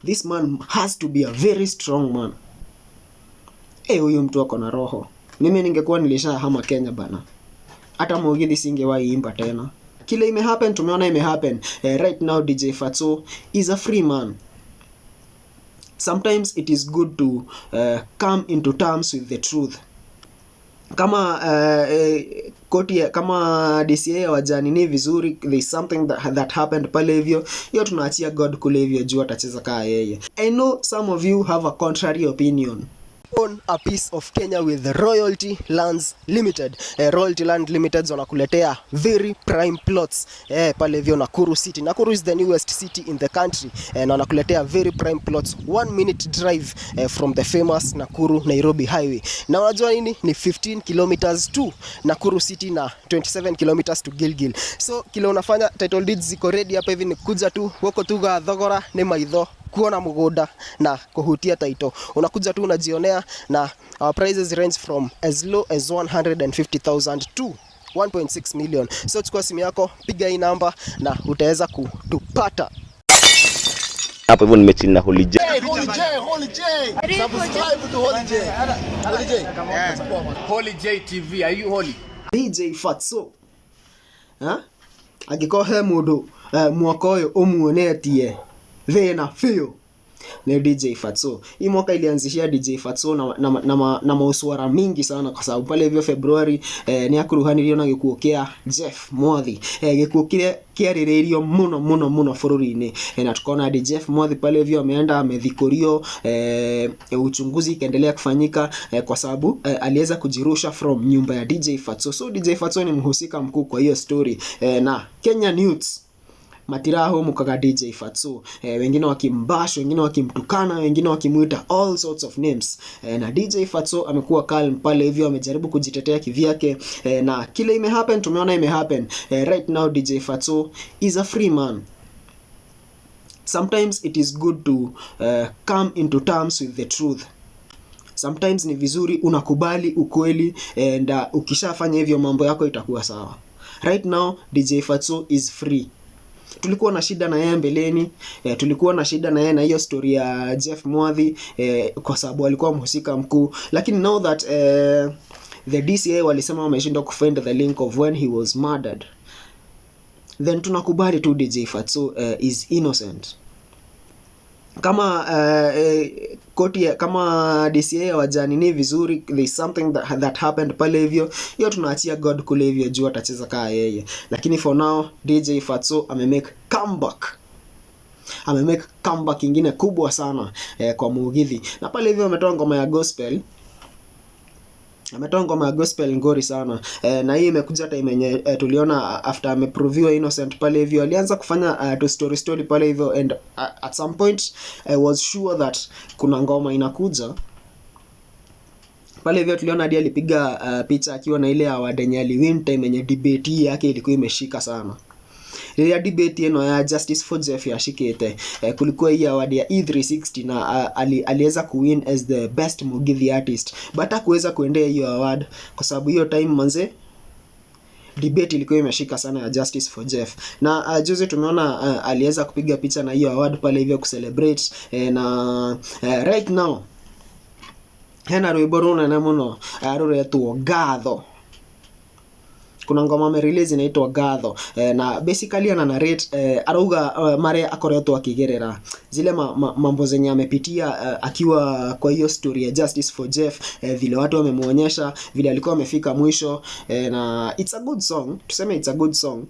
This man has to be a very strong man. Eh, huyu mtu ako na roho. Mimi ningekuwa nilishahama Kenya bana, hata Mugithi singewahi imba tena. Kile imehappen, tumeona imehappen. Right now DJ Fatxo is a free man. Sometimes it is good to come into terms with the truth. Kama koti kama DCI hawajanini vizuri, there is something that happened pale hivyo, hiyo tunaachia God kule hivyo juu atacheza kaa yeye. I know some of you have a contrary opinion. Own a piece of Kenya with Royalty Lands Limited. Royalty Land Limited wanakuletea very prime plots pale hivyo Nakuru City. Nakuru is the newest city in the country, na wanakuletea very prime plots, 1 minute drive from the famous Nakuru Nairobi Highway. Na unajua nini? Ni 15 kilometers to Nakuru City na 27 kilometers to Gilgil. So kile unafanya, title deeds ziko ready hapa hivi, ni kuja tu gũkũ tuga thogora nĩ maitho kuona mũgũnda na kuhutia title. Unakuja tu unajionea, na our prices range from as low as 150,000 to 1.6 million. So chukua simu yako, piga hii namba na utaweza kutupata. Hapo hivyo nimechill na Holy J. Hey, Holy J, Holy J. Subscribe to Holy J. Holy J. Holy J TV, are you holy? DJ Fatxo, ha? Angĩkorwo he mũndũ mwaka ũyũ ũmuonetie thĩna biũ ni DJ Fatxo. Hii mwaka ilianzishia DJ Fatxo na mauswara mingi sana kwa sababu pale hivyo February nĩ akuruhanirio na gĩkuũ kĩa Jeff Mwathi, gĩkuũ kĩrĩa kĩarĩrĩirio mũno mũno mũno bũrũri-inĩ, na tukaona hadi Jeff Mwathi pale hivyo ameenda amedhikurio, uchunguzi ikaendelea kufanyika, kwa sababu aliweza kujirusha from nyumba ya DJ Fatxo. So DJ Fatxo ni mhusika mkuu kwa hiyo story, na Kenya News matirahumukaga DJ Fatxo, wengine wakimbash, wengine wakimtukana, wengine wakimuita all sorts of names, na DJ Fatxo amekuwa calm pale hivyo, amejaribu kujitetea kivyake, na kile imehappen, tumeona imehappen. Right now DJ Fatxo is a free man. Sometimes it is good to come into terms with the truth. Sometimes ni vizuri unakubali ukweli and ukishafanya hivyo mambo yako itakuwa sawa. Right now DJ Fatxo is free. Tulikuwa na shida na yeye mbeleni, tulikuwa na shida na yeye na hiyo story ya Jeff Mwathi, kwa sababu alikuwa mhusika mkuu, lakini now that the DCI walisema wameshindwa kufind the link of when he was murdered, then tunakubali tu DJ Fatxo is innocent. Kama koti kama DCI hawajanini vizuri, there is something that happened pale hivyo, hiyo tunaachia God kule hivyo juu atacheza kaa yeye, lakini for now DJ Fatxo amemake comeback, amemake comeback ingine kubwa sana kwa Mugithi, na pale hivyo ametoa ngoma ya gospel, ametoa ngoma ya gospel ngori sana, na hii imekuja time yenye tuliona after ameproviwa innocent pale hivyo alianza kufanya to story story pale hivyo, and at some point I was sure that kuna ngoma inakuja pale hivyo. Tuliona hadi alipiga picha akiwa na ile award yenye aliwin time yenye debate hii yake ilikuwa imeshika sana. Rĩrĩa debate ĩno ya Justice for Jeff yashikĩte, kulikuwa hii award ya E360 na aliweza kuwin as the best Mugithi artist, but hakuweza kuendea hiyo award kwa sababu hiyo time manze debate ilikuwa imeshika sana ya Justice for Jeff. Na juzi tumeona aliweza kupiga picha na hiyo award pale hivyo kucelebrate, na right now hena rwĩmbo rũnene mũno rũretwo Ngatho. Kuna ngoma amerelease inaitwa Ngatho, na basically ana narrate, arauga maria akoretwo akigerera zile mambo zenye amepitia akiwa kwa hiyo story ya Justice for Jeff, vile watu wamemuonyesha vile alikuwa amefika mwisho, na it's a good song, tuseme it's a good song.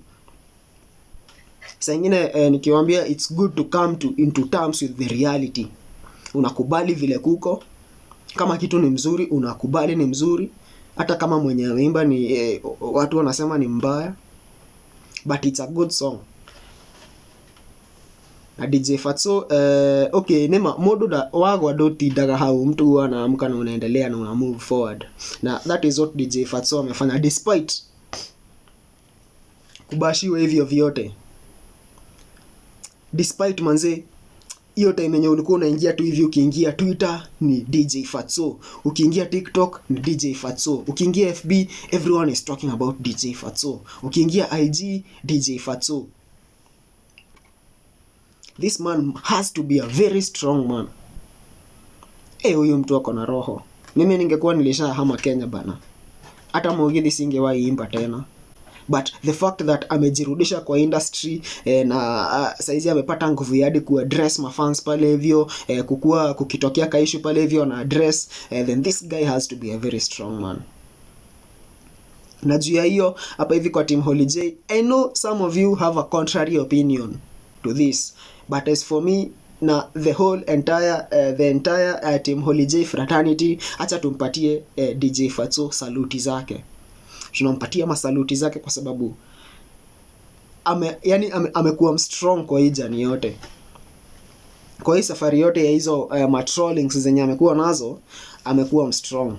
Saa ingine nikiwaambia it's good to come to into terms with the reality, unakubali vile kuko. Kama kitu ni mzuri, unakubali ni mzuri, hata kama mwenye ameimba ni watu wanasema ni mbaya, but it's a good song. Na DJ Fatxo, okay, nema mundu da wagwa ndutindaga hau, mtu huwa anaamka na unaendelea na una move forward, na that is what DJ Fatxo amefanya despite kubashiwa hivyo vyote, despite manze hiyo time yenye ulikuwa unaingia tu hivi, ukiingia Twitter ni DJ Fatxo, ukiingia TikTok ni DJ Fatxo, ukiingia FB everyone is talking about DJ Fatxo, ukiingia IG DJ Fatxo. This man has to be a very strong man. Eh, huyu mtu ako na roho. Mimi ningekuwa nilishahama Kenya bana, hata Mugithi singewahi imba tena. But the fact that amejirudisha kwa industry, na saizi amepata nguvu ya hadi kuaddress mafans pale hivyo, kukua kukitokea kaissue pale hivyo na address, then this guy has to be a very strong man. Na juu ya hiyo, hapa hivi kwa team Holy J, I know some of you have a contrary opinion to this, but as for me na the entire team Holy J fraternity, acha tumpatie DJ Fatxo saluti zake. Tunampatia masaluti zake kwa sababu yani amekuwa strong kwa hii journey yote, kwa hii safari yote ya hizo matrollings zenye amekuwa nazo, amekuwa strong.